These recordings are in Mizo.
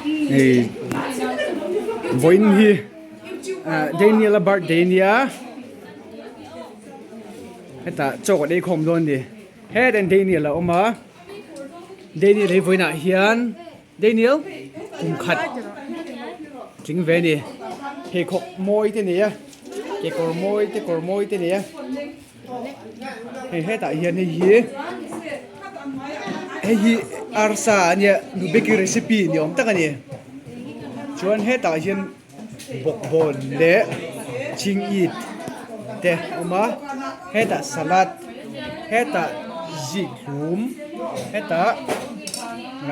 Hei vawiin hi Daniel a birthday ania hetah chaw kan ei khawm dawn a ni hetin Daniel a awm a Daniel hi vawiinah hian Daniel kum khat tling ve a ni pheikhawk mawi te nei a kekawr mawi te kawr mawi te nei a. Hei hetah hian hei hi hei hi arsa a nia nubeki recipe ni awm tak a ni chuan hetah hian bawkbawn leh chingit te a awm a hetah salad hetah zikhlum hetah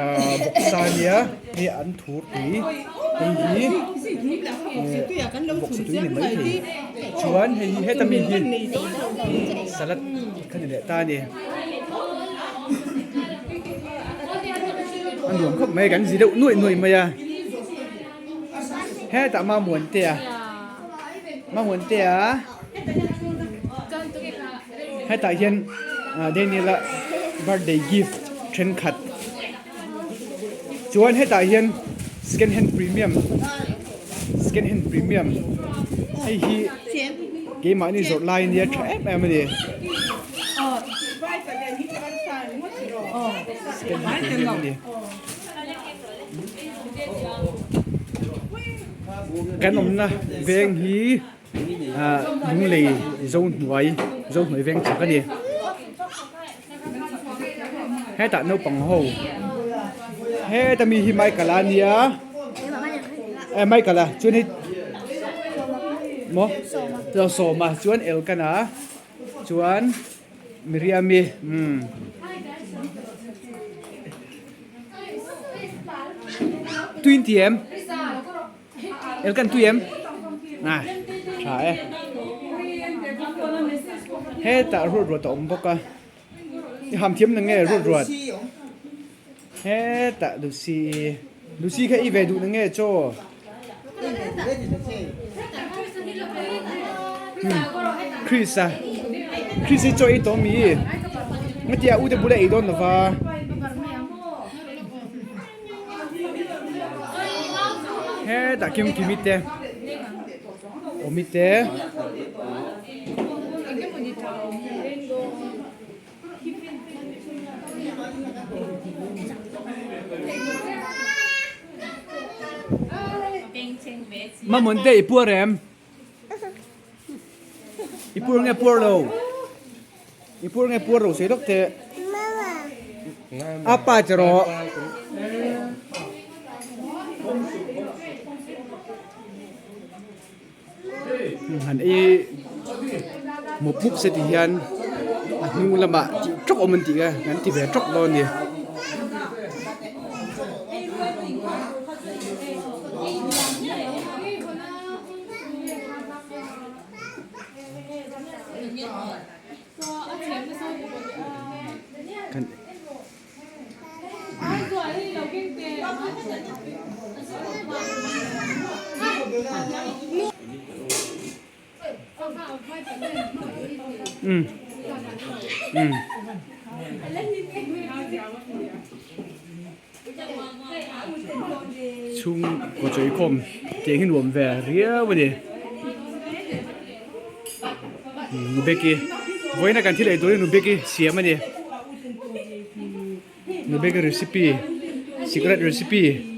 ahh bawksa a nia hei an thur tui hei hi bawksa tui ni maithei chuan hei hi heta mi hi salad kha ni leh ta a ni a nuam khawp mai kan zi deuh nuaih nuaih mai a hetah Mamuantea Mamuantea hetah hian Daniel-a birthday gift thenkhat. Chuan hetah hian second hand premium second hand premium hei hi keimahni zawrh lai ania tha em em a ni second hand premium a ni kan awmna veng hi ah lunglei zohnuai zohnuai veng chhak a ni. Hetah naupang ho heta mi hi Michael a nia eh Michael a chuan hei maw Sawma chuan Elkana chuan Miriami umm tui em. El kan tui em? A tha e. Hetah ruat ruat a awm bawk a. I ham thiam na nge ruat ruat? Hetah Lucy Lucy kha i ve duh na nge chaw? Chris a Chris hi chaw ei tawh mi? Ngatia u te bula ei dawn lova. Hetah kim kimi te awmi te Mamawinte i puar em? I puar nge puar lo? I puar nge puar lo sei lawk teh. A pa che rawh. Han ei mup mup se ti hian a hnung lamah tih tawk awm an tih kha kan ti ve tawk dawn a ni. Um um. Chhung kaw chawi khawm tiang hi nuam ve riau a ni Nubeki vawiin a kan thil ei tur hi Nubeki siam a ni Nubeki recipe secret recipe.